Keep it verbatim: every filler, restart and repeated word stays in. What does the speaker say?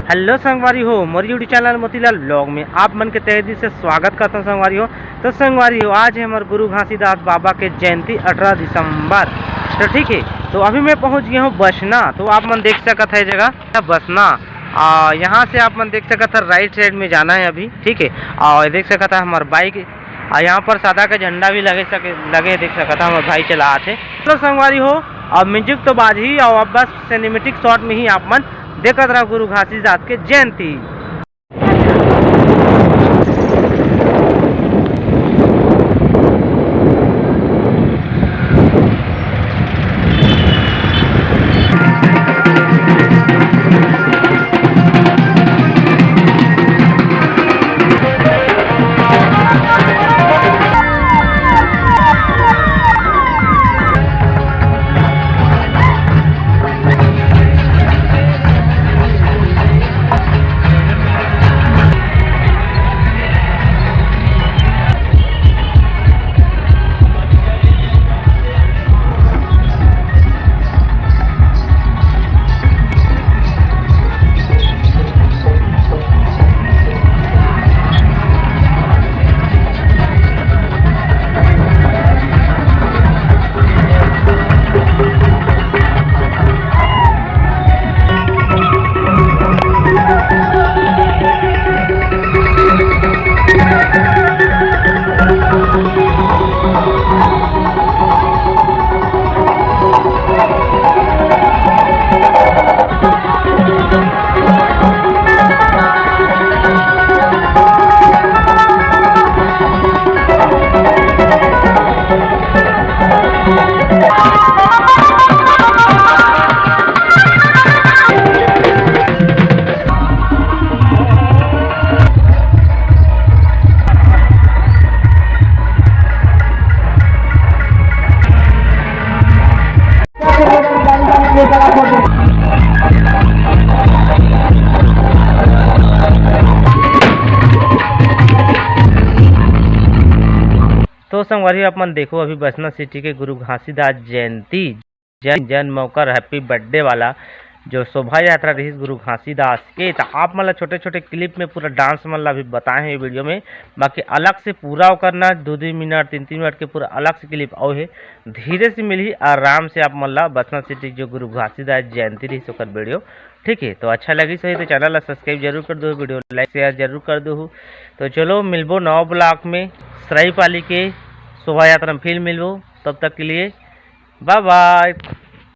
Hello संगवारी हो, मोर YouTube channel Motilal blog में आप मन के तहे दिल से स्वागत करता हूँ संगवारी हो। तो संगवारी हो, आज है हमारे गुरु घासीदास बाबा के जयंती, अठारह दिसंबर। तो ठीक है, तो अभी मैं पहुँच गया हूँ बसना। तो आप मन देख सकत है जगह बसना, और यहाँ से आप मन देख सकत है राइट साइड में जाना है अभी, ठीक है। और देख सकत है हमारे बाइक, और यहाँ पर सादा का झंडा भी लगे सके, लगे देख सकत है, हमारे भाई चला आथे। तो संगवारी हो, अब म्यूजिक तो बाजही और अब बस सिनेमेटिक शॉट में ही आप मन देखत रहा गुरु घासीदास के जयंती। तो संगवारी, आप मन देखो, अभी बसना सिटी के गुरु घासीदास जयंती, जन जन मौकर हैप्पी बर्थडे वाला जो शोभा यात्रा रहिस गुरु घासीदास के, तो आप मन ला छोटे छोटे क्लिप में पूरा डांस मन ला भी बताए हैं ये वीडियो में। बाकी अलग से पूरा ओकर ना दो दो मिनट, तीन तीन मिनट के पूरा अलग से क्लिप और है, धीरे से मिलही, आराम से आप मन ला बसना सिटी जो गुरु घासीदास जयंती रहिस ओकर वीडियो। ठीक है, तो अच्छा लगिस होही तो चैनल ला सब्सक्राइब जरूर कर दो, वीडियो लाइक शेयर जरूर कर दो। तो चलो, मिलबो नवा ब्लॉग में, सराईपाली के शोभा यात्रा में फिर मिलबो। तब तक के लिए बाय बाय।